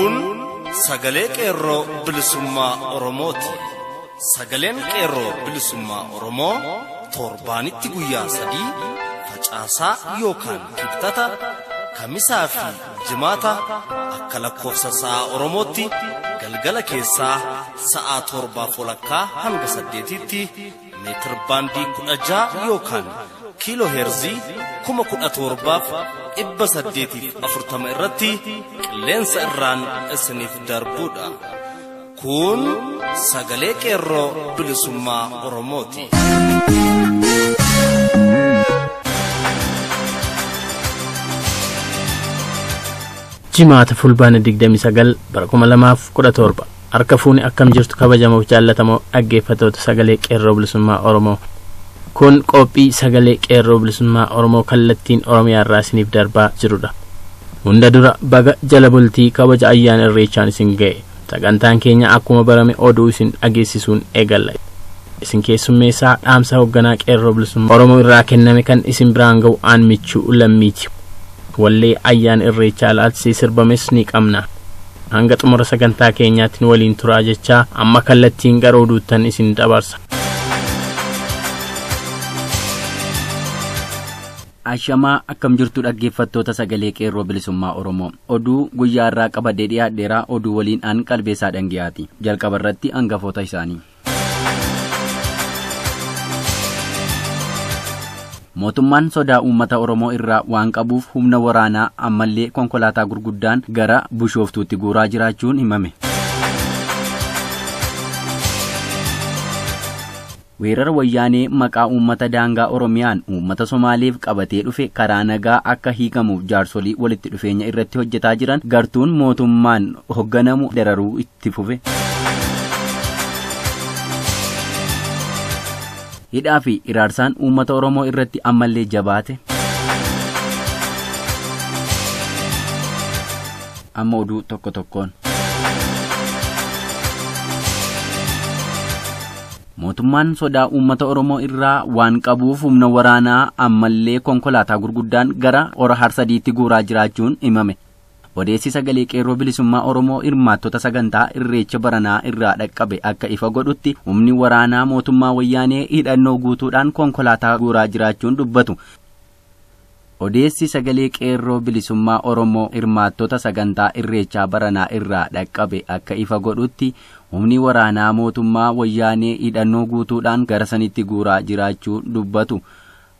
Kun sagalee Qeerroo Bilisummaa Oromooti. Sagaleen Qeerroo Bilisummaa Oromoo torbaanitti guyyaa 3 facaasaa yookaan kibxata, kamisaa fi jimaata akka lakkoofsa sa'a Oromootti galgala keessaa sa'a 7:30 hanga 8tti meetir baandii 16 yookaan kiiloo heerzii 17,840 irratti qilleensa irraan isiniif darbuudha. Kun sagalee Qeerroo Bilisummaa Oromooti. Jimaata fulbaana 29 bara 2017 harka fuuni akkam jirtu kabajamoo jaallatamoo dhaggeeffattoota sagalee Qeerroo Bilisummaa Oromoo. Kun qophii sagalee Qeerroo Bilisummaa Oromoo kallattiin Oromiyaa irraa isiniif darbaa jirudha. Hunda dura baga jala bultii kabaja ayyaana Irreechaan isin ga'e. Sagantaan keenya akkuma barame oduu isin dhageessisuun eegalla. Isin keessummeessaa dhaamsa hoogganaa Qeerroo Bilisummaa Oromoo irraa kenname kan isin biraan ga'u aan Michuu Lammiiti. Wallee ayyaana Irreechaa ilaalchisee sirbames ni qabna. Hanga xumura sagantaa keenyaatti nu waliin turaa jechaa amma kallattiin gara oduuttan isin dabarsa. Ashamaa akkam jirtu dhaggeeffattoota sagalee Qeerroo Bilisummaa Oromoo. Oduu guyyaa irraa qabadee dhiyaadheeraa oduu waliin aan Qalbeessaa Dhangiyaati. Jalqaba irratti hangafoota isaanii. Mootummaan sodaa uummata Oromoo irraa waan qabuuf humna waraanaa ammallee konkolaataa gurguddaan gara Bishooftuutti guuraa jiraachuun himame. Weerara wayyaanee maqaa uummata daangaa Oromiyaan uummata Somaaleef qabatee dhufe karaa nagaa akka hiikamuuf jaarsolii walitti dhufeenya irratti hojjetaa jiran gartuun mootummaan hoogganamu dararuu itti fufe. Hidhaa fi iraarsaan uummata Oromoo irratti ammallee jabaate. Amma oduu tokko tokkoon. Mootummaan sodaa uummata Oromoo irraa waan qabuuf humna waraanaa ammallee konkolaataa gurguddaan gara Hora Harsadiitti guuraa jiraachuun himame. Odeessi sagalee Qeerroo Bilisummaa Oromoo hirmaattota sagantaa Irreecha baranaa irraa dhaqqabe akka ifa godhutti humni waraanaa mootummaa wayyaanee hidhannoo guutuudhaan konkolaataa guuraa jiraachuun dubbatu. Odeessi sagalee Qeerroo Bilisummaa Oromoo hirmaattota sagantaa Irreechaa baranaa irraa dhaqqabe akka ifa godhutti humni waraanaa mootummaa wayyaanee hidhannoo guutuudhaan gara sanitti guuraa jiraachuu dubbatu.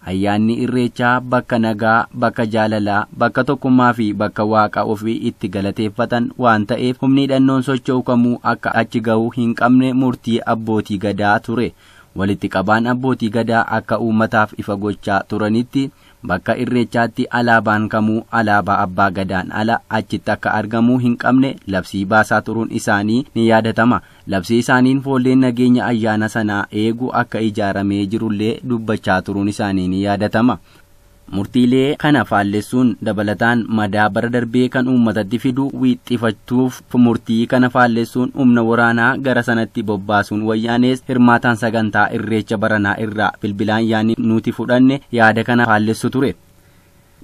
Ayyaanni Irreechaa bakka nagaa, bakka jaalalaa, bakka tokkummaa fi bakka waaqa ofii itti galateeffatan waan ta'eef humni hidhannoon socho'u kamuu akka achi ga'uu hin qabne murtii abbootii gadaa ture. Walitti qabaan abbootii gadaa akka uummataaf ifa gochaa turanitti bakka Irreechaatti alaabaan kamuu alaabaa abbaa gadaan ala achitti akka argamuu hin qabne labsii baasaa turuun isaanii ni yaadatama. Labsii isaaniin foolleen nageenya ayyaana sanaa eegu akka ijaaramee jirullee dubbachaa turuun isaanii ni yaadatama. Murtiilee kana faallessuun dabalataan madaa bara darbee kan uummatatti fidu wiixxifachuuf murtii kana faallessuun humna waraanaa gara sanatti bobbaasuun wayyaanees hirmaataan sagantaa Irreecha baranaa irraa bilbilaan yaadni nuti fudhanne yaada kana faallessu ture.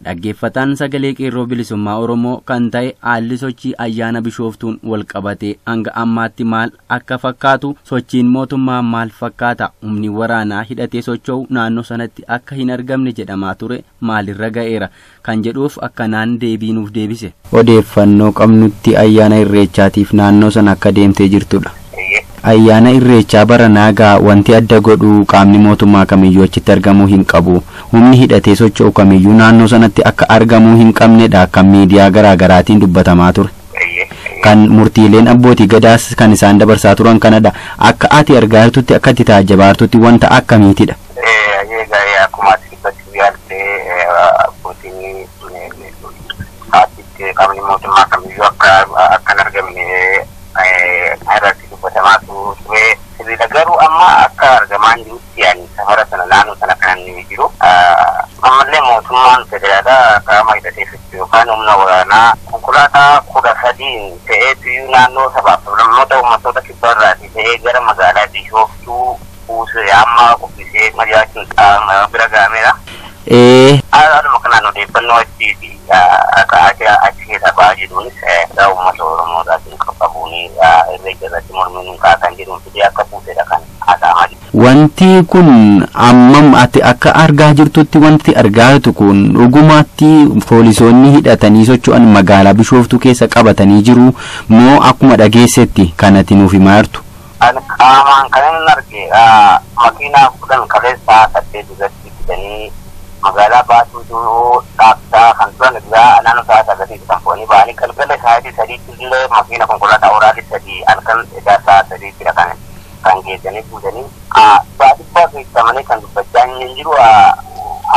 Dhaggeeffataan sagalee Qeerroo Bilisummaa Oromoo kan ta'e haalli sochii ayyaana Bishooftuun wal qabatee hanga ammaatti maal akka fakkaatu, sochiin mootummaa maal fakkaata, humni waraanaa hidhatee socho'u naannoo sanatti akka hin argamne jedhamaa ture maalirra ga'eera kan jedhuuf akkanaan deebii nuuf deebise. Odeeffannoo qabnutti ayyaana Irreechaatiif naannoo sana akka deemtee jirtudha. Ayyaana Irreechaa baranaa gaa wanti adda godhu qaamni mootummaa kamiyyuu achitti argamuu hin qabu. Humni hidhatee socho'u kamiyyuu naannoo sanatti akka argamuu hin qabnedha kan miidiyaa garaagaraatiin dubbatamaa ture. Kan murtiileen abbootii gadaas kan isaan dabarsaa turan kanadha. Akka ati argaa jirtutti, akka ati taajjabaa jirtutti wanta akkamiitidha? Akkuma ati dubbachuu yaalte abbootiin qaamni mootummaa kamiyyuu akka hin argamne irratti dubbatamaa ture. Sirriidha garuu amma akka argamaa hin jirutti yaani safara sana naannoo sana kan inni jiru. Ammallee mootummaan federaalaa qaama hidhatee socho'u yookaan humna waraanaa konkolaataa 13 ta'eetu naannoo sabaaf sablammoota uummattoota kibbaarraatii ta'ee gara magaalaa Bishooftuu buusee amma qophiisee mari'achuun bira ga'ameera. Haaluma kanaan odeeffannoo achi keessaa ba'aa jiruunis uummata Oromoodha. nuun kaasan jedhuun fidee akka buusedha kan haasa'amaa jiru. Wanti kun ammam ati akka argaa jirtutti wanti argaa jirtu kun dhugumatti poolisoonni hidhatanii socho'an magaalaa Bishooftuu keessa qabatanii jiru moo akkuma dhageessetti kan ati nuuf himaa jirtu? Ani qaamaan kan inni arge makiinaa 10 kaleessa 8 irratti fidanii magaalaa baasuutu dhaabsaa kan turan egaa naannoo sa'a 9 kan foonii ba'anii galgala sa'aatii 3tti illee makiina konkolaataa oraalii 3 halkan egaa sa'a 3ttidha kan geessanii fuudhanii baadiyyaa keessamanii kan dubbachaa hin jiru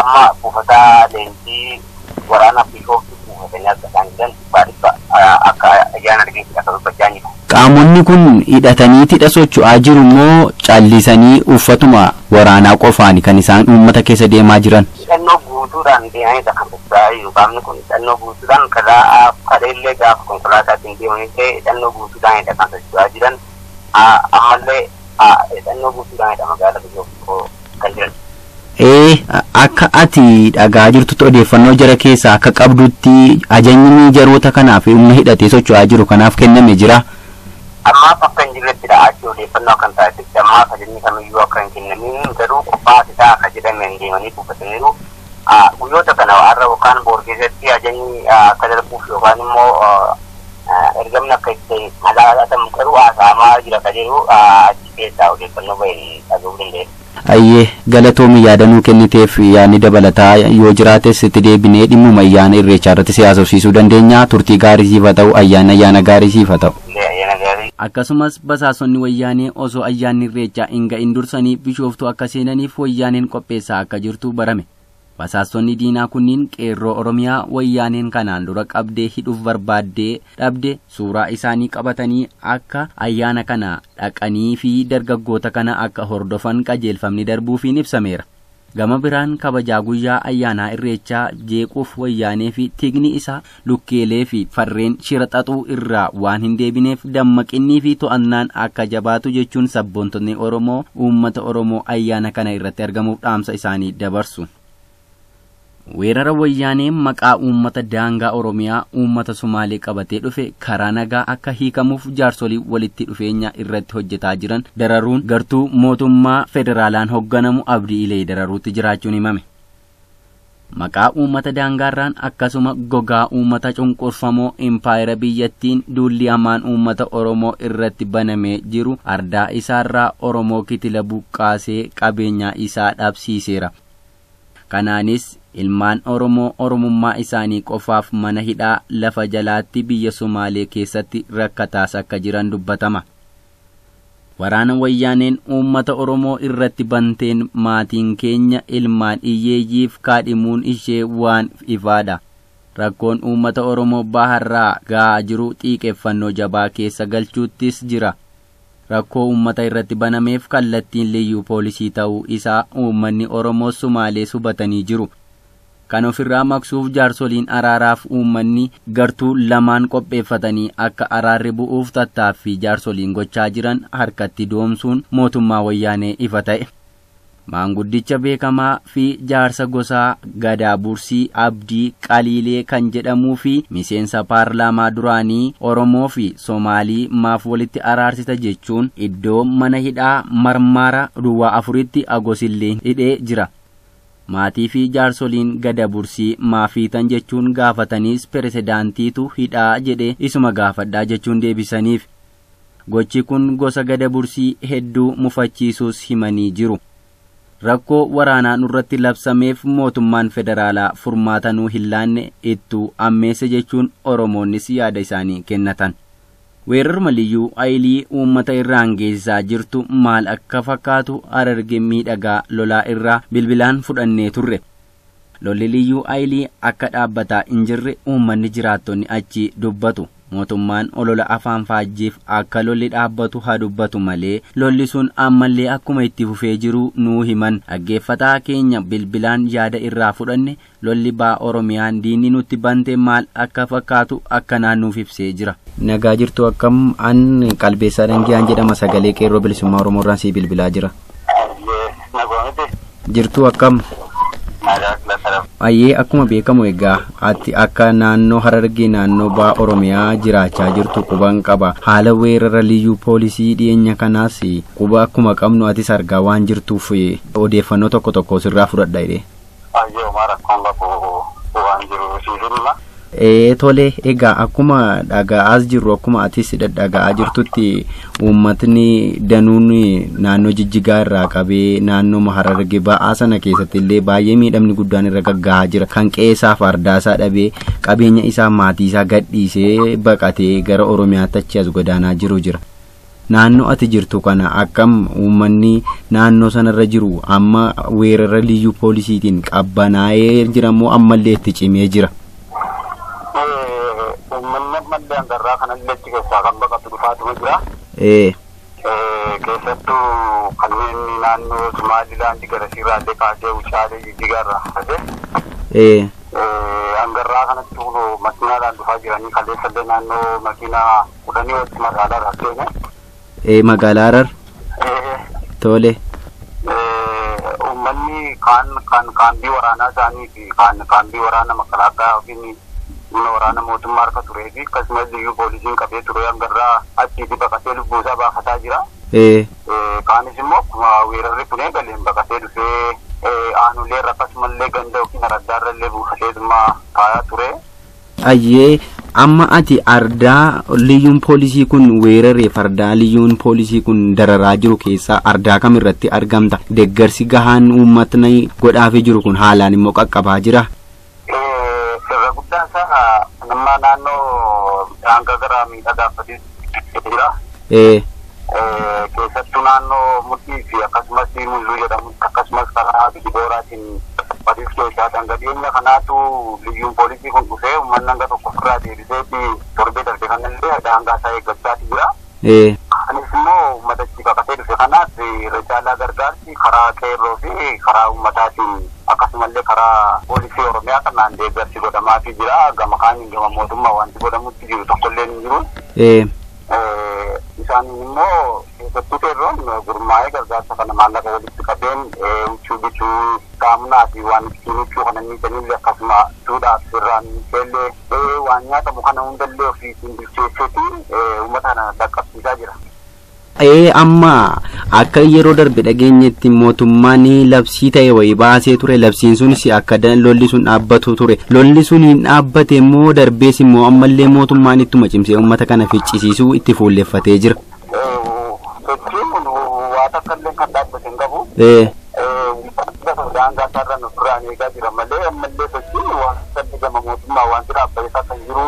amma buufataa leenjii waraana Bishooftuu buufatanii akka isaan jiran baadiyyaa akka ijaan argeessi akka dubbachaa jiru. Qaamonni kun hidhataniitidha socho'aa jiru moo callisanii uffatuma waraanaa qofaan kan isaan uummata keessa deemaa jiran? Hidhannoo guutuudhaan deemanidha kan socho'aa jiru. Qaamni kun hidhannoo guutuudhaan karaa kaleellee gaafa konkolaataatiin deemanillee hidhannoo guutuudhaanidha kan socho'aa jiran. Ammallee hidhannoo guutuudhaanidha magaalaa Bishooftuu kan jiran. Akka ati dhagaa jirtutti odeeffannoo jara keessaa akka qabdutti ajajni jaroota kanaaf humna hidhatee socho'aa jiru kanaaf kenname jira. Ammaaf akka hin jirrettidha achi odeeffannoo kan taasisetti ammaaf ajajni kamiyyuu akka hin kennamin garuu qophaa'aa isaa akka jedhameen deemanii buufataniiru. Guyyoota kana har'a yookaan boor keessatti ajajni akka darbuuf yookaan immoo ergamni akka itti alaatamu garuu haasa'amaa jira ka jedhu achi keessaa odeeffannoo baheen dhaga'uu dandeenya. Ayyee galatoomi yaadanuu kenniteef yaadni dabalataa yoo jiraates itti deebinee dhimmuma ayyaana irreechaa irratti si haasofsiisuu dandeenya. Turtii gaarii siif haa ta'u, ayyaana ayyaana gaarii siif haa ta'u. Akkasumas basaasonni wayyaanee osoo ayyaanni irreechaa hin ga'in dursanii Bishooftuu akka seenaniif wayyaaneen qopheessaa akka jirtu barame. Basaasonni diinaa kunniin qeerroo Oromiyaa wayyaaneen kanaan dura qabdee hidhuuf barbaaddee dhabde suuraa isaanii qabatanii akka ayyaana kana dhaqanii fi dargaggoota kana akka hordofan qajeelfamni darbuufiin ibsameera. Gama biraan kabajaa guyyaa ayyaanaa irreechaa jeequuf wayyaanee fi tigni isaa lukkeelee fi farreen shira xaxuu irraa waan hin deebineef dammaqinnii fi to'annaan akka jabaatu jechuun sabboontonni Oromoo uummata Oromoo ayyaana kana irratti argamuuf dhaamsa isaanii dabarsu. Weerara wayyaanee maqaa uummata daangaa Oromiyaa uummata Sumaalee qabatee dhufe karaa nagaa akka hiikamuuf jaarsolii walitti dhufeenya irratti hojjetaa jiran dararuun gartuu mootummaa federaalaan hoogganamu Abdii Ilee dararuutti jiraachuun himame. Maqaa uummata daangaarraan akkasuma gogaa uummata cunqurfamoo impaayera biyyattiin duulli hamaan uummata Oromoo irratti banamee jiru ardaa isaarraa Oromoo kitila buqqaasee qabeenyaa isaa dhabsiiseera. Kanaanis ilmaan Oromoo Oromummaa isaanii qofaaf mana hidhaa lafa jalaatti biyya Sumaalee keessatti rakkataas akka jiran dubbatama. Waraana wayyaaneen uummata Oromoo irratti banteen maatiin keenya ilmaan hiyyeeyyiif kaadhimuun ishee waan ifaadha. Rakkoon uummata Oromoo baharraa ga'aa jiru xiiqeffannoo jabaa keessa galchuuttis jira. Rakkoo uummata irratti banameef kallattiin liyyuu poolisii ta'uu isaa uummanni Oromoo Sumaalees hubatanii jiru. Kan ofirraa maqsuuf jaarsoliin araaraaf uummanni gartuu lamaan qopheeffatanii akka araarri bu'uuf tattaaffii jaarsoliin gochaa jiran harkatti doomsuun mootummaa wayyaanee ifa ta'e. Maanguddicha beekamaa fi jaarsa gosaa Gadaa Bursii Abdii Qaliilee kan jedhamuu fi miseensa paarlaamaa duraanii Oromoo fi Somaalii maaf walitti araarsita jechuun iddoo mana hidhaa Marmaara Duwwaa 4tti Agosillee hidhee jira. Maatii fi jaarsoliin Gada Bursii maafiitan jechuun gaafataniis pirezidaantiitu hidhaa jedhee isuma gaafadhaa jechuun deebisaniif. Gochi kun gosa Gada Bursii hedduu mufachiisuus himanii jiru. Rakkoo waraanaa nurratti labsameef mootummaan federaalaa furmaata nuu hin laanne ittuu ammeesse jechuun Oromoonnis yaada isaanii kennatan. Weeraruma liyyuu ayilii uummata irraan geessisaa jirtu maal akka fakkaatu Harargee miidhagaa lolaa irraa bilbilaan fudhannee turre. Lolli liyyuu ayilii akka dhaabbataa hin jirre uummanni jiraattonni achi dubbatu. Mootummaan olola afaan faajjiif akka lolli dhaabbatu haa dubbatu malee lolli sun ammallee akkuma itti fufee jiru nuu himan. Dhaggeeffataa keenya bilbilaan yaada irraa fudhanne lolli baa Oromiyaan diinni nutti bante maal akka fakkaatu akkanaan nuuf ibsee jira. Nagaa jirtu akkam an Qalbeessaa Dangiyaan jedhama sagalee qeerroo bilisummaa Oromoo irraan sii bilbilaa jira. Jirtu akkam? Ayyee, akkuma beekamu egaa ati akka naannoo Harargee naannoo Ba'a Oromiyaa jiraachaa jirtu quban qaba. Haala weerara liyyuu poolisii dhiyeenya kanaas quba akkuma qabnu atis argaa waan jirtuuf odeeffannoo tokko tokko sirraa fudhadha jedhee. Ayyee, homaa rakkoon qabu, waan jiru siif hima. Tole, egaa akkuma dhaga'aas jirru, akkuma atis dhaga'aa jirtutti, uummatni danuun naannoo Jijjigaa irraa qabee naannoo Harargee Ba'aa sana keessatti illee baay'ee miidhamni guddaan irra gaggahaa jira. Kan qe'eesaaf ardaasaa dhabee, qabeenya isaa, maatii isaa gadhiisee baqatee gara Oromiyaatti achi as godaanaa jiru jira. Naannoo ati jirtu kana akkam uummanni naannoo sanarra jiru amma weerara liyyuu poolisiitiin qabbanaa'ee jira moo ammallee itti cimee jira? Uummanni ammallee hangarraa kanallee achi keessaa kan baqatu dhufaatuma jira. Keessattuu kanneen naannoo Somaalilaandi garasiirraallee kaasee Wucaalee, Jijjigaarraa kaasee. Hangarraa kanatti kunoo makiinaadhaan dhufaa jiranii, kaleessallee naannoo makiinaa 10 walitti magaalaarraa seene. Magaalaa Harar. Tole. Uummanni kaan kan kaambii waraanaa isaanii fi kaan kaambii waraana makalaakaa yookiin humna waraana mootummaa harka turee fi akkasumas liyyuu poolisiin qabee ture hangarraa achiiti baqatee lubbuu isaa baafataa jira. Kaanis immoo akkuma weerarri kun eegaleen baqatee dhufee aanulee irra akkasumallee ganda yookiin araddaarra illee buufateetuma taayaa ture. Ayyee, amma ati ardaa liyyuun poolisii kun weeraree, fardaa liyyuun poolisii kun dararaa jiru keessaa ardaa kam irratti argamta? Deeggarsi gahaan uummatni godhaafii jiru kun haalaan immoo qaqqabaa jira? Irra guddaan isaa nama naannoo daangaa gara miidhagaaffatee jira. Keessattuu naannoo Mudhii fi akkasumas Mulluu jedhamu, akkasumas karaa Bidibooraatiin Badis keessaa dhangadheenya kanaatu liyyuun poolisii kun dhufee uummanni hanga tokko ofirraa deebiseeti torbee darbe kanallee daangaa isaa eeggachaati jira. Anis immoo uummata achi baqatee dhufe kanaaf irra caalaa gargaarsi karaa qeerroo fi karaa uummataatiin akkasumallee karaa poolisii Oromiyaa kanaan deeggarsi godhamaafii jira. Gama kaaniin gama mootummaa wanti godhamutti jiru tokkollee hin jiru. Isaaniin immoo keessattuu qeerroon gurmaa'ee gargaarsa kana maallaqa walitti qabeen huccuu bituu, saamunaa fi waan ittiin huccuu kana miidhanillee, akkasuma duudhaaf sirraa miidheellee, waan nyaatamu kana hundallee ofiitiin bilcheesseeti uummata kana dhaqqabsiisaa jira. Amma akka yeroo darbe dhageenyetti mootummaan labsii ta'e wayii baasee ture. Labsiin sunis akka lolli sun dhaabbatu ture. Lolli sun hin dhaabbate immoo darbees immoo ammallee mootummaan ittuma cimsee uummata kana ficcisiisuu itti fuulleffatee jira. Sochiin kun waa takka illee kan dhaabbate hin qabu. Daangaa isaarra nu duraan eegaa jira malee ammallee sochiin waan sabni gama mootummaa wanti dhaabbate kan jiru,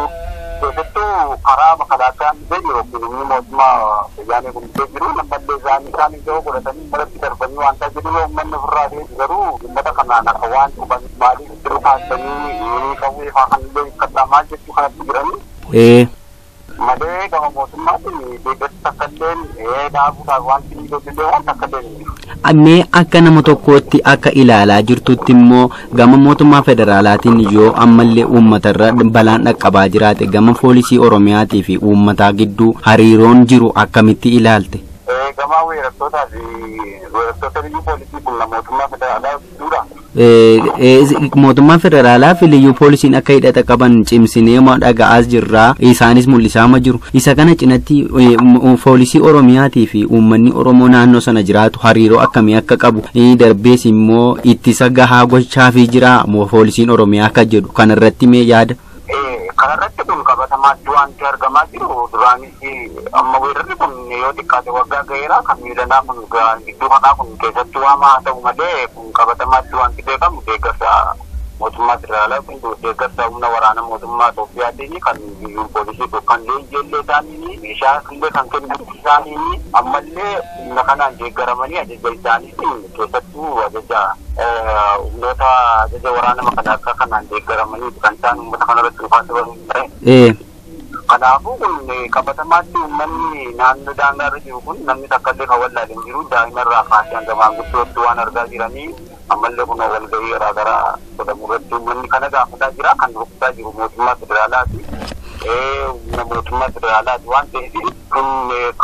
keessattuu karaa makalaakaan dhufee jiru yookiin humni mootummaa wayyaanee kun dhufee jiru ammallee isaanii isaan ijoo godhatanii malatti darbanii wanta jiru yoo uummanni ofirraa deebi garuu uummata kanaan akka waan dhuban maaliif jiru kaasanii qawwee faa kanallee kadhaa maal jechuu kanatti jiranii. Malee gama mootummaatiin deeggarsi takka illee dhaabuudhaaf wanti inni godhullee waan takka illee hin jiru. Mee akka nama tokkootti akka ilaalaa jirtutti immoo gama mootummaa federaalaatiin yoo ammallee uummatarra balaan dhaqqabaa jiraate, gama poolisii Oromiyaatii fi uummataa gidduu hariiroon jiru akkamitti ilaalte? Gama weerartootaa fi weerartoota liyyuu poolisii kun mootummaa federaalaa gidduudha. Mootummaan federaalaa fi liyyuu poolisiin akka hidhata qaban cimsinee dhaga'aas jirra, isaanis mul'isaama jiru. Isa kana cinatti poolisii Oromiyaatii fi uummanni Oromoo naannoo sana jiraatu hariiroo akkamii akka qabu, darbees immoo ittisa gahaa gochaafii jira poolisiin Oromiyaa akka jedhu kanarratti mee yaada? Kanarratti kun qabatamaatti wanti argamaa jiru, duraanis amma weerarri kun yoo xiqqaate waggaa ga'eera. Kan miilanaa kun gidduu kanaa kun keessattuu waama haa ta'u malee kun qabatamaatti wanti beekamu deeggarsa mootummaa federaalaa kun deeggarsa humna waraana mootummaa Itoophiyaatiin kan liyyuu poolisii kan leenjiillee isaanii meeshaa illee kan kennan isaanii ammallee humna kanaan deeggaramanii ajaja isaaniitiin, keessattuu ajaja humnoota ajaja waraana makalaakaa kanaan deeggaramanii kan isaan uummata kanarratti dhufaa turan. Kanaafuu kun qabatamaatti uummanni naannoo daangaarra jiru kun namni takka illee kan wallaalee hin jiru, daa'ima irraa kaasee hanga maanguddootti waan argaa jiranii ammallee kun walgahii garaa garaa godhamu irratti uummanni kana gaafataa jira. Kan rukutaa jiru mootummaa federaalaati. Humna mootummaa federaalaati waan ta'eef kun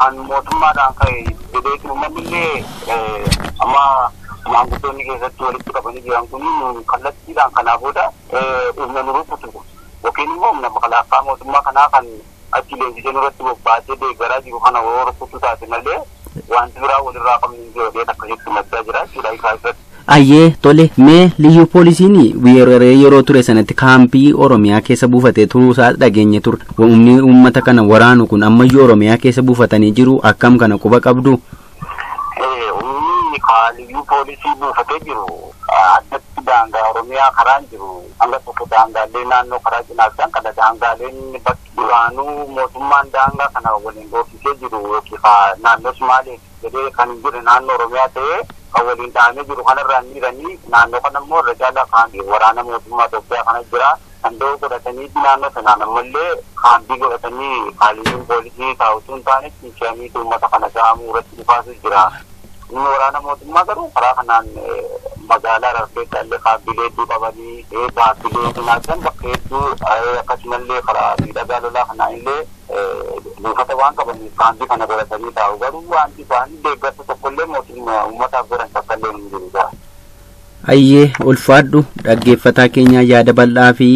kan mootummaadhaan ka'e jedheeti uummanni illee amma Maanguddoonni keessatti walitti qabanii jiran kun kallattiidhaan kanaa booda humna nu rukutu yookiin immoo humna makalaakaa mootummaa kanaa kan achi leenjisee nurratti bobbaasee deeggaraa jiru kana yoo rukutu taate malee wanti biraa walirraa qabnu hin jiru akkasitti maddhaa jira jechuudha isaa irratti. Ayyee tole, mee liyyuu poolisiin weeraree yeroo ture sanatti kaampii Oromiyaa keessa buufatee turuusaa dhageenye ture. Humni uummata kana waraanu kun ammayyuu Oromiyaa keessa buufatanii jiru, akkam kana quba qabdu? Humni liyyuu poolisii buufatee jiru addatti daangaa Oromiyaa karaan jiru hanga tokko daangaalee naannoo karaa cinaasaan kana daangaaleen bakki duraanuu mootummaan daangaa kana waliin dhoofisee jiru yookiin naannoo Sumaalee jedhee kan jiru naannoo Oromiyaa ta'ee kan waliin dhahamee jiru kanarraa miidhanii naannoo kana immoo irra caalaa kan waraana mootummaa Itoophiyaa kana jira. Danda'uu godhatanii naannoo sanaan ammallee kaambii godhatanii haaliin poolisii taa'utu hin taane cincanii uummata kana saamuu irratti dhufaasu jira. Inni waraana mootummaa garuu karaa kanaan magaalaa Harar keessa illee kaambilee hedduu qabanii kaambilee cinaasan bakka hedduu akkasumallee karaa miidhagaa lolaa kanaan illee buufata waan qabaniif kaambii kana godhatanii taa'u, garuu wanti isaanii deeggarsa tokkollee mootummaa uummataaf godhan takkallee hin jiru. Ayyee ulfaadhu, dhaggeeffataa keenya, yaada bal'aa fi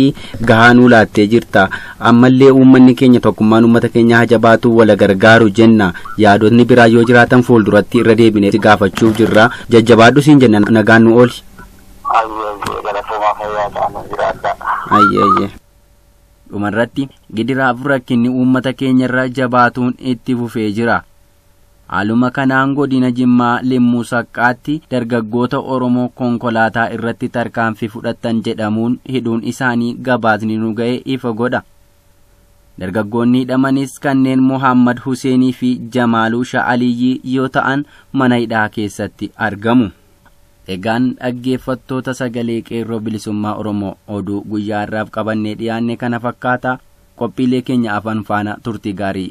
gahaa nuu laattee jirta. Ammallee uummanni keenya tokkummaan uummata keenya haa jabaatu, wala gargaaru jenna. Yaadotni biraa yoo jiraatan fuulduratti irra deebinee si gaafachuuf jirra. Jajjabaadhu siin jenna, nagaan nu ooli. Ayyee, galatoomaa, fayyaa ta'an jiraadha. Ayyee ayyee. Dhumarratti gidiraaf rakkinni uummata keenyarra jabaatuun itti fufee jira. Haaluma kanaan godina Jimmaa Limmuu Saqqaatti dargaggoota Oromoo konkolaataa irratti tarkaanfii fudhatan jedhamuun hidhuun isaanii gabaasni nu ga'e ifa godha. Dargaggoonni hidhamanis kanneen Muhammad Huseenii fi Jamaaluu Sha'aliyyii yoo ta'an mana hidhaa keessatti argamu. Egaan dhaggeeffattoota sagalee qeerroo bilisummaa Oromoo, oduu guyyaa har'aaf qabannee dhiyaanne kana fakkaata. Qophiilee keenya afaan faana turtii gaarii.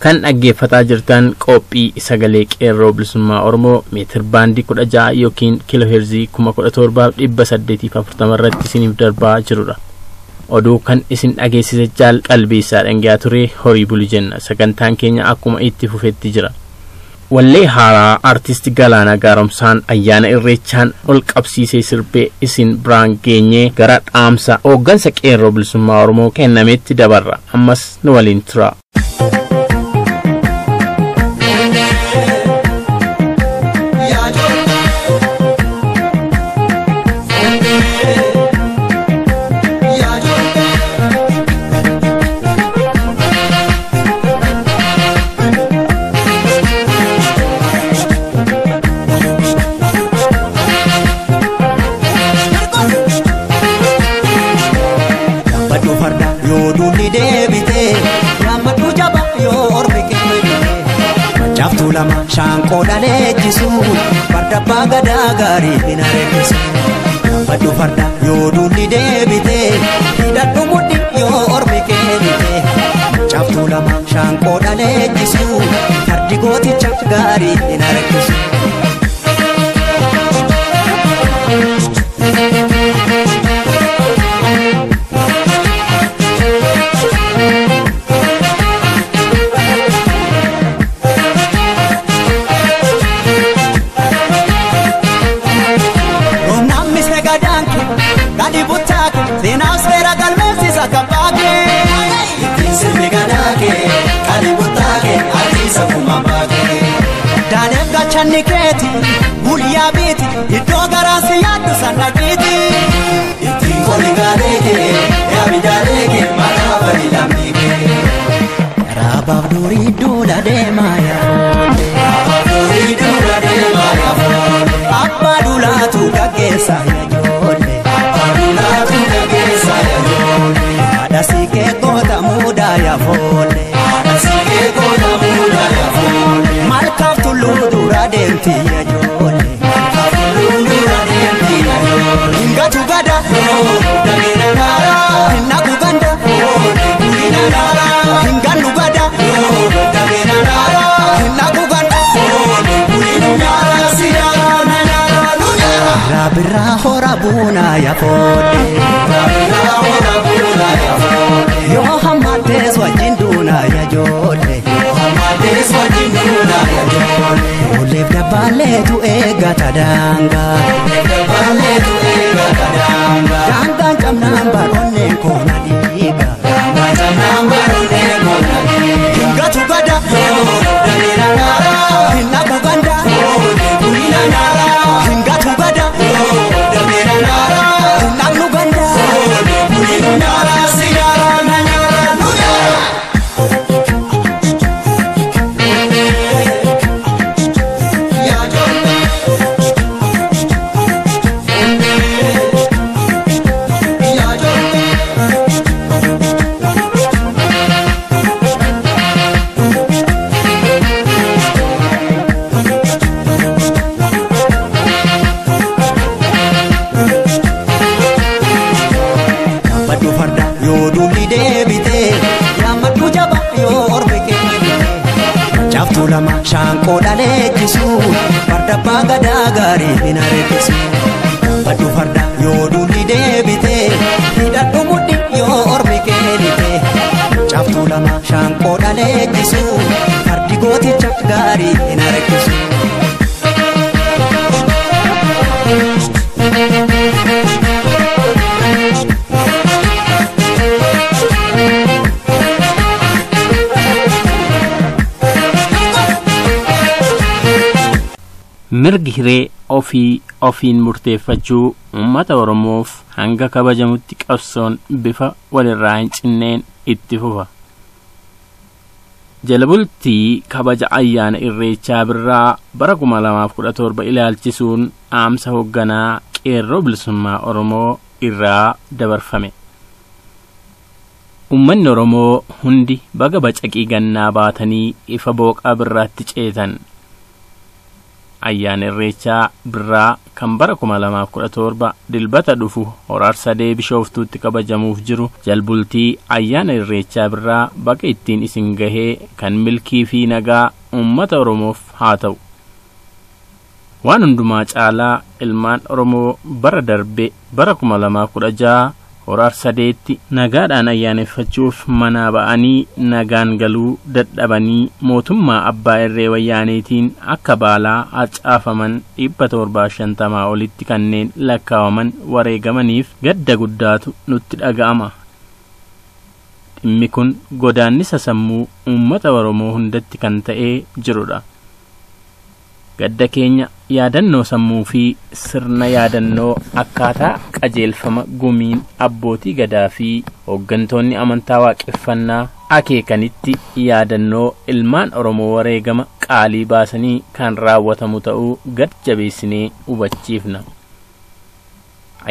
Kan dhaggeeffataa jirtan qophii sagalee qeerroo bilisummaa Oromoo meetir baandii 16 yookiin kiiloo heerzii 17,840 irratti isiniif darbaa jirudha. Oduu kan isin dhageessise jaal qalbiisaa dhangaa ture, horii bulu jenna. Sagantaan keenya akkuma itti fufetti jira. Wallee haaraa artisti Galaanaa Gaaromsaan ayyaana Irreechaan ol qabsiisee sirbee isin biraan geenyee gara dhaamsa hooggansa qeerroo bilisummaa Oromoo kennametti dabarra. Ammas nu waliin tura. Yaabbadhu farda yoo duulli deebite, yaabbadhu jaba yoo ormi kennite. Macaaftuu lama shaanqoo dhaleechisu, farda abbaa gadaa gaarii hin areekisu. Yaabbadhu farda yoo duulli deebite, hidhadhu mudhi yoo ormi kennite. Macaaftuu lama shaanqoo dhaleechisu, fardi gooticha gaarii hin areekisu. Roobnaan gadaanke gadi buttaake seenaaf seera galmeessisa kabbaake. Ittiin sirni gadaake gadi buttaake adiisa kumabaake. Daaleef gachanni keeti guyyaa biiti iddoo garaan si yaaddu sannaqiiti. Ittiin qolli gaaleeke yaami jaaleeke maqaa bali lammiike. Raabaaf durii duula deemaa yaafoole. Raabaaf durii duula deemaa yaafoole. Abbaa duulaatu gaggeessa ijoollee. Abbaa duulaatu gaggeessa ijoollee. Haadha siqee goota muudaa yaafoole. Haadha siqee goota muudaa yaafoole. Malkaaf tulluu dura deemti ijoollee. Malkaaf tulluu dura deemti ijoollee. eeggata daangaa. Daangaan cabnaan baroonneen koona dhiiga. Hingatu gada hinnaku ganda hingatu gada hinnaknu ganda. Yaabbadhu farda yoo duulli deebite yaammadhu jaba yoo ormi kee Caaftuu lama shaanqoo dhaleechisu farda abbaa gadaa gaarii hin harkisu. Yaabbadhu farda yoo duulli deebite hidhadhu mudhi yoo ormi kee Caaftuu lama shaanqoo dhaleechisu fardi gooticha gaarii hin harkisu. Mirgi hiree ofii ofiin murteeffachuu uummata Oromoof hanga kabajamutti qabsoon bifa walirraa hin cinneen itti fufa. Jala bultii kabaja ayyaana Irreechaa Birraa bara 2017 ilaalchisuun dhaamsa hoogganaa Qeerroo Bilisummaa Oromoo irraa dabarfame. Uummanni Oromoo hundi baga bacaqii gannaa baatanii ifa booqaa birraatti ceetan. Ayyaana Irreechaa Birraa kan bara 2017 dilbata dhufu Hora Arsadee Bishooftuutti kabajamuuf jiru jalbultii ayyaana Irreechaa Birraa baga ittiin isin gahee kan milkii fi nagaa uummata Oromoof haa ta'u. Waan hundumaa caalaa ilmaan Oromoo bara darbe bara 2016 Hora Arsadeetti nagaadhaan ayyaaneffachuuf manaa ba'anii nagaan galuu dadhabanii mootummaa abbaa irree wayyaaneetiin akka baalaa harcaafaman 750 olitti kanneen lakkaawaman wareegamaniif gadda guddaatu nutti dhaga'ama. Dhimmi kun godaannisa sammuu uummata Oromoo hundatti kan ta'ee jirudha. Gadda keenya yaadannoo sammuu fi sirna yaadannoo akkaataa qajeelfama gumiin abbootii gadaa fi hooggantoonni amantaa waaqeffannaa akeekanitti yaadannoo ilmaan Oromoo wareegama qaalii baasanii kan raawwatamu ta'uu gad jabeessinee hubachiifna.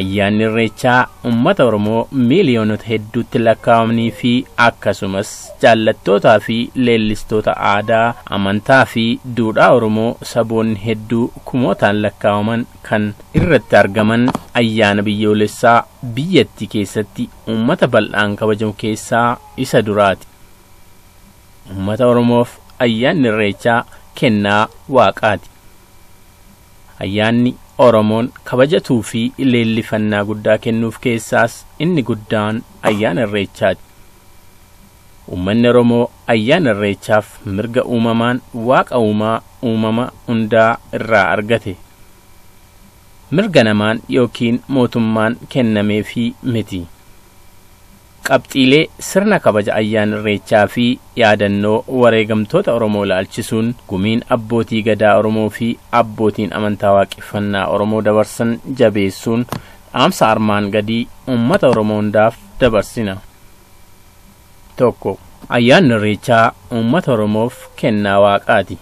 Ayyaanni Irreechaa uummata Oromoo miiliyoonota hedduutti lakkaa'amanii fi akkasumas jaallattootaa fi leellistoota aadaa, amantaa fi duudhaa Oromoo saboonni hedduu kumootaan lakkaa'aman kan irratti argaman ayyaana biyyoolessaa biyyattii keessatti uummata bal'aan kabajamu keessaa isa duraati. Uummata Oromoof ayyaanni Irreechaa kennaa waaqaati. Ayyaanni Oromoon kabajatuu fi leellifannaa guddaa kennuuf keessaas inni guddaan ayyaana Irreechaati. Uummanni Oromoo ayyaana Irreechaaf mirga uumamaan waaqa uumaa uumama hundaa irraa argate. Mirga namaan yookiin mootummaan kennameefii miti. Qabxiilee sirna kabaja ayyaana Irreechaa fi yaadannoo wareegamtoota Oromoo ilaalchisuun gumiin abbootii gadaa Oromoo fi abbootiin amantaa waaqeffannaa Oromoo dabarsan jabeessuun dhaamsa armaan gadii uummata Oromoo hundaaf dabarsina. 1. Ayyaanni Irreechaa uummata Oromoof kennaa waaqaati.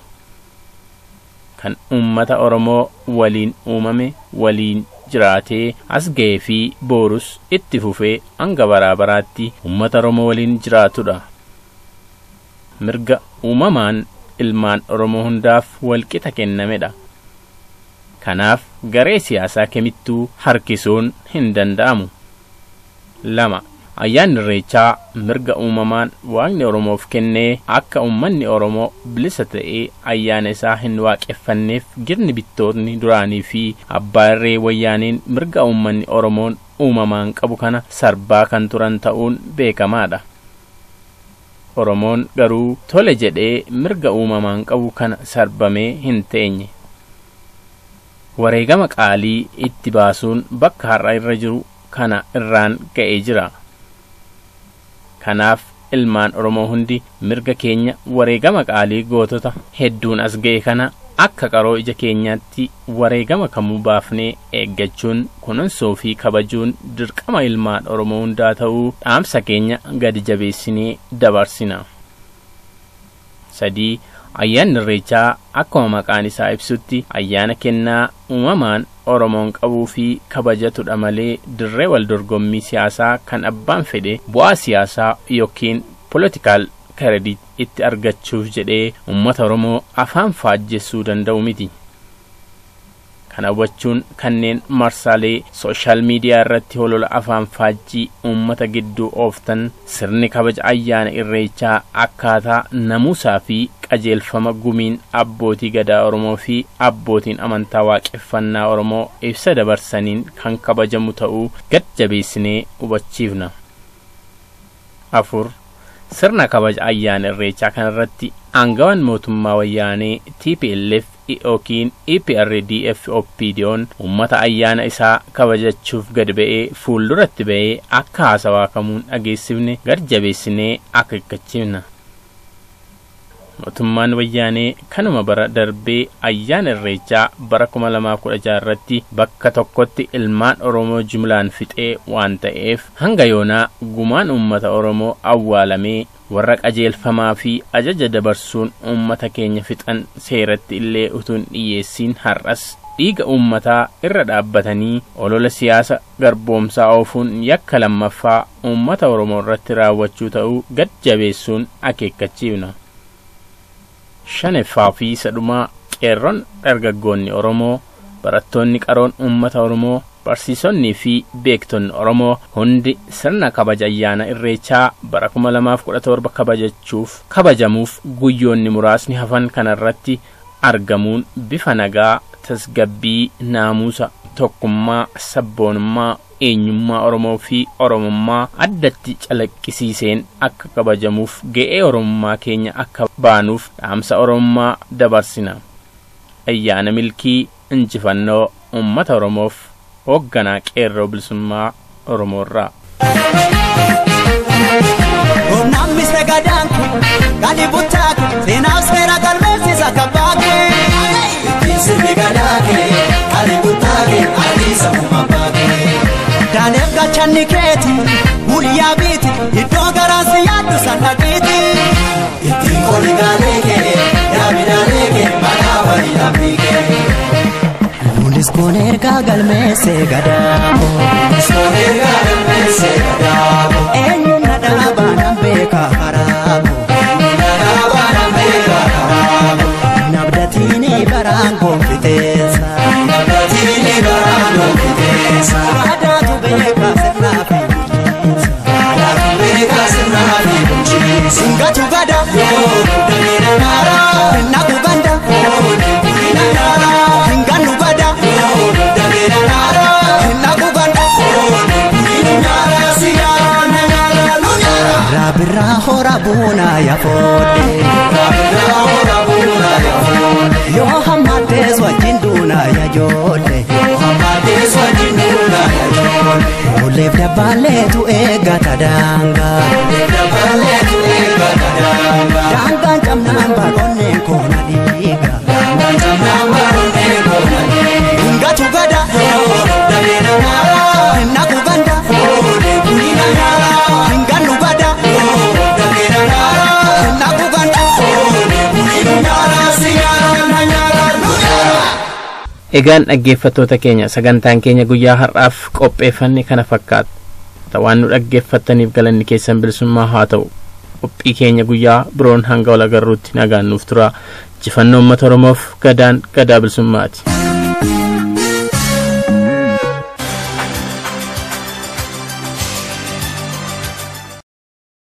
Kan uummata Oromoo waliin uumame waliin jiraatee as ga'ee fi boorus itti fufee hanga baraa baraatti uummata Oromoo waliin jiraatudha. Mirga uumamaan ilmaan Oromoo hundaaf walqixa kennamedha. Kanaaf garee siyaasaa kamittuu harkisuun hin danda'amu. 2. Ayyaanni Irreechaa mirga uumamaan waaqni Oromoof kennee akka uummanni Oromoo bilisa ta'ee ayyaana isaa hin waaqeffanneef girni bittootni duraanii fi abbaa irree wayyaaneen mirga uummanni Oromoon uumamaan qabu kana sarbaa kan turan ta'uun beekamaadha. Oromoon garuu tole jedhee mirga uumamaan qabu kana sarbamee hin teenye. wareegama qaalii itti baasuun bakka har'a irra jiru kana irraan ga'ee jira. Kanaaf ilmaan Oromoo hundi mirga keenya wareegama qaalii gootota hedduun as ga'e kana akka qaroo ija keenyaatti wareegama kamuu baafnee eeggachuun kunuunsuu fi kabajuun dirqama ilmaan Oromoo hundaa ta'uu dhaamsa keenya gadi jabeessinee dabarsina. 3. Ayyaanni Irreechaa akkuma maqaan isaa ibsutti ayyaana kennaa uumamaan Oromoon qabuu fi kabajatudha malee dirree wal dorgommii siyaasaa kan abbaan fedhe bu'aa siyaasaa yookiin political credit itti argachuuf jedhee uummata Oromoo afaan faajjessuu danda'u miti. Kana hubachuun kanneen marsaalee sooshaal miidiyaa irratti holola afaan faajjii uummata gidduu ooftan sirni kabaja ayyaana Irreechaa akkaataa namuusaa fi qajeelfama gumiin abbootii gadaa Oromoo fi abbootiin amantaa waaqeffannaa Oromoo ibsa dabarsaniin kan kabajamu ta'uu gad jabeessinee hubachiifna. 4. Sirna kabaja ayyaana Irreechaa kanarratti aangawan mootummaa wayyaanee TPLF yookiin EPRDF OPDO'n uummata ayyaana isaa kabajachuuf gad ba'ee fuulduratti ba'ee akka haasawaa kamuun dhageessifne gad jabeessinee akeekkachiifna. Mootummaan wayyaanee kanuma bara darbee ayyaana Irreechaa bara 2016 irratti bakka tokkotti ilmaan Oromoo jumlaan fixee waan ta'eef hanga yoonaa gumaan uummata Oromoo awwaalamee warra qajeelfamaa fi ajaja dabarsuun uummata keenya fixan seeratti illee utuu hin dhiyyeessiin har'as dhiiga uummataa irra dhaabbatanii olola siyaasa garboomsaa oofuun yakka lammaffaa uummata Oromoo irratti raawwachuu ta'uu gad jabeessuun akeekkachiifna. 5ffaa fi sadhumaa qeerroon dargaggoonni Oromoo, barattoonni qaroon uummata Oromoo, barsiisonni fi beektonni Oromoo hundi sirna kabaja ayyaana Irreechaa bara 2017 kabajachuuf kabajamuuf guyyoonni muraasni hafan kanarratti argamuun bifa nagaa, tasgabbii, naamusa, tokkummaa, sabboonummaa, eenyummaa Oromoo fi Oromummaa addatti calaqqisiiseen akka kabajamuuf ga'ee Oromummaa keenya akka baanuuf dhaamsa Oromummaa dabarsina. Ayyaana milkii injifannoo uummata Oromoof hoogganaa qeerroo bilisummaa Oromoorraa. Namni sagadaan gadi buttaake seenaaf seera galmeessisa kabbaake. Ittiin sirni gadaake gadi buttaake adiisa uumabaake. Daaleef gachanni keeti guyyaa biiti iddoo garaasi yaaddu sana dhiiti. Ittiin qolli gaaleeke yaabidaaneeke maqaa walii lammiike. Kunis ergaa galmeesse gadaabo. Kunis ergaa galmeesse gadaabo. Eenyuun na dhaabaa nan beeka haraabo. Eenyuun na dhaabaa nan beeka haraabo. Nabdatiini baraan gonfiteessa. Nabdatiini baraan gonfiteessa. Waadaatu beeka sirnaa fi bulchiinsa. Waadaatu beeka sirnaa fi bulchiinsa. Ngatu gada. Yoo damee naara. Naku ganda. Yoo damee naara. Nganu gada. Rabirra hora buna ya fode. Rabirra hora buna ya fode. Yo hammates wajjin duna ya jolle. Yo hammates wajjin duna ya jolle. Oleef dabaleetu eeggata daangaa. Oleef dabaleetu eeggata daangaa. Daangaan cabnaan baroonnee koona dhiiga. Daangaan cabnaan baroonnee koona dhiiga. Ngatu gada. Yoo damee naara. Naku ganda. Yoo deebiin naara. Nganu gada. Egaan dhaggeeffattoota keenya sagantaan keenya guyyaa har'aaf qopheeffanne kana fakkaata. Waan nu dhaggeeffattaniif galanni keessan bilisummaa haa ta'u. Qophii keenya guyyaa biroon hanga wal agarruutti nagaan nuuf tura. Injifannoo uummata Oromoof gadaan gadaa bilisummaati.